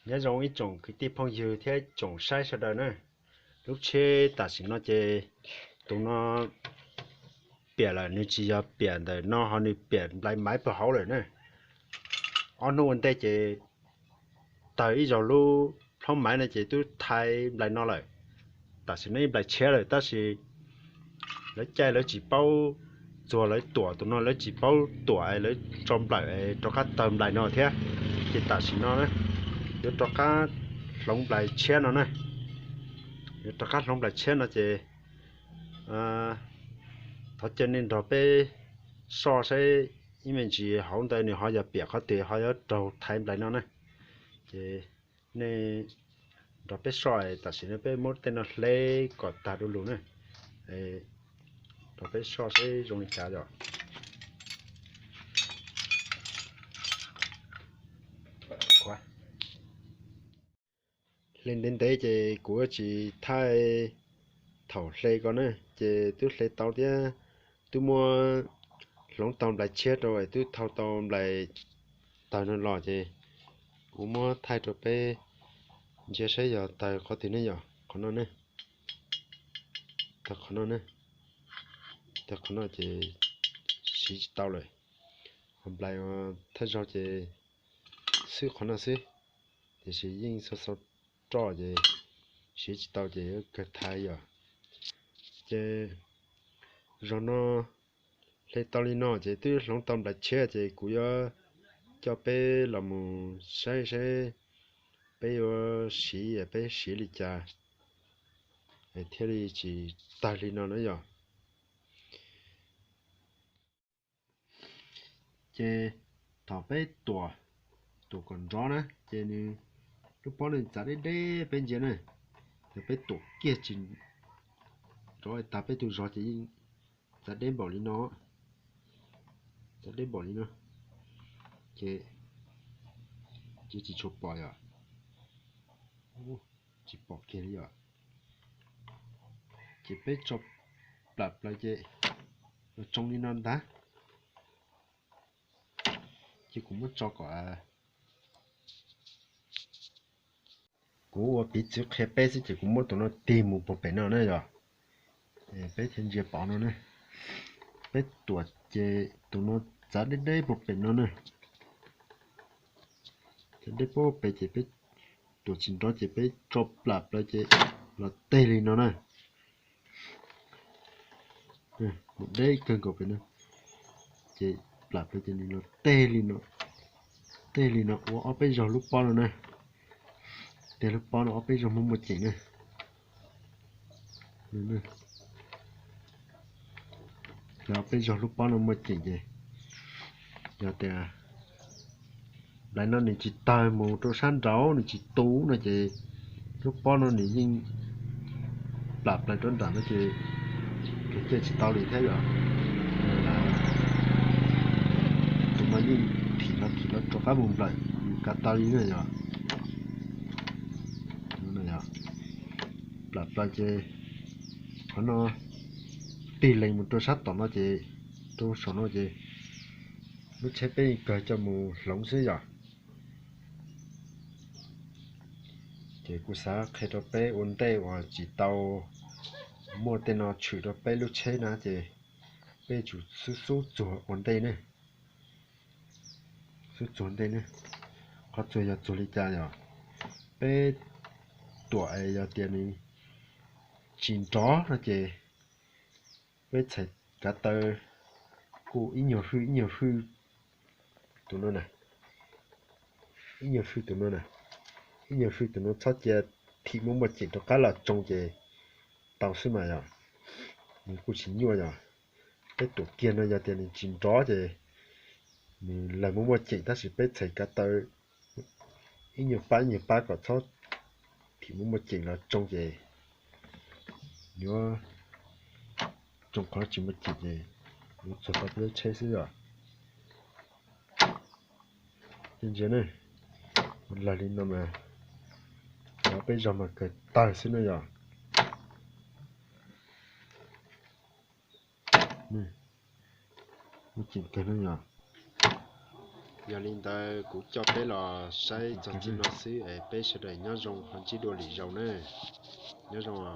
Nyob zoo ib tsoom kwv tij phooj ywg thiab tsoom saib sawv daws na. Lub tsheb tam sim no ces tus no piam lawm, nws tsis yog piam ntawm no ho nws piam nplai maiv puag hauv lawm na. Ob hnub ua ntej ces tawg ib zaug lub plhaub maiv no ces twb thaiv nplai no lawm. Tam sim no ib nplai tshiab lawm tab sis lawv caij lawv tsis paub txuag, lawv tuam tus no lawv tsis paub tuam, lawv tso nplawm rov qab tawg nplai no thiab. Ces tam sim no na yuav rov qab hloov nplai tshiab no na. Yuav rov qab hloov nplai tshiab no ces thov caw nej nrog peb soj saib ib me ntsis hauv ntawd nws ho yog piam qhov twg ho yuav raug thaiv nplai no na. Ces nej nrog peb soj, tam sim no peb muab tej no hle kom tag du lug na. Nrog peb soj saib zoo li cas yom. Hle ntev ntev ces kuv tsis thaij thaum hle ko na, ces twb hle tau thiab, twb muab hloov tau nplai tshiab rau es twb thau tau nplai tawg no los ces kuv muab thaij rau peb ntsia saib yog tawg qhov twg ne yom. Qhov no ne, tawg qhov no ne, tawg qhov no ces siv tsis tau lawm. Ho nplai thawj zaug ces xwb qhov no xwb, tiam sis yeej xau xau roj ces siv tsis tau ces yuav kawg thaiv yom. Ces zaum no hle tau li no ces twb hloov tau nplai tshiab ces kuv yuav coj peb los mus saib saib peb yuav siv, peb siv li cas thiaj li tsis tawg li no na yom. Ces thaum peb tuam, tuam kom nrov na ces nws, lub pob no txav deb deb peb ntsia na. Ces peb tuam kiag tsis nrov tag peb tus zog ces yeej txav deb npaum li no, txav deb npaum li no. Ces, ces tsis tshua pom yom, tsis pom kiag li yom. Ces peb tso plam plaws ces los tsoo li no ntag. Ces kuv muab tso kom, kuv ua piv txwv qhia peb xwb ces kuv muab tus no tig mus puag pem no na yom. Peb thiaj ntsia pom no ne. Peb tuam ces tus no txav deb deb puag pem no na. Txav deb puag pem ces peb tuam tsis nrov ces peb tso plam plaws ces los teg li no na. Mus deb kawg nkaus pem no. Ces plam plaws ces nws los teg li no, teg li no ua ob peb zaug lub pob no na. Teg lub pob no ob peb zaug muaj muaj ceem na. Ob peb zaug lub pob no muaj ceem ces yog tias nplai no nws tsis tawg mus rau sab nraud, nws tsis tu no ces lub pob no nws yeej plam plaws rau nram no ces kawg caij tsis tau li thiab yom. Tus no yeej thim los thim los rov qab mus nplawm, nws kav tau li na yom. Plam plaws ces qhov no tig lees mus rau sab tom no ces, rau saum no ces lub tsheb peb yeej kawg coj mus hloov xwb yom. Ces kuv xav qhia rau peb ua ntej uas tsis tau muaj tej no tshwm rau peb lub tsheb na ces peb tsum xub xub txuag ua ntej ne. Xub txuag ntej ne. Qhov txuag yog txuag li cas yom? Peb tuam es yog tias nws tsis nrov no ces peb txhais kav taw kuj ib nyuag hwj ib nyuag hwj tus no na, ib nyuag hwj tus no na, ib nyuag hwj tus no txhob cia thim muaj muaj ceem rov qab los tsoo ces tau xwb mas yom. Nws kuj tsis nyuaj yom. Peb tuam kiag no yog tias nws tsis nrov ces nws lawg muaj muaj ceem tab sis peb txhais kav taw ib nyuag pab ib nyuag pab kom txhob thim muaj muaj ceem los tsoo ces yuav tsoo qhov tsis muaj ceem ces yuav txuag tau peb lub tsheb xwb yom. Ntsia ne, lawg li no mas, cov peb zaug mas kawg tawg xwb na yom. Muaj ceem kawg no yom. Yog li ntawd kuv coj peb los saib txog txij no xwb es peb sawv daws nyob zoo ho ntsib dua lwm zaus na. Nyob zoo.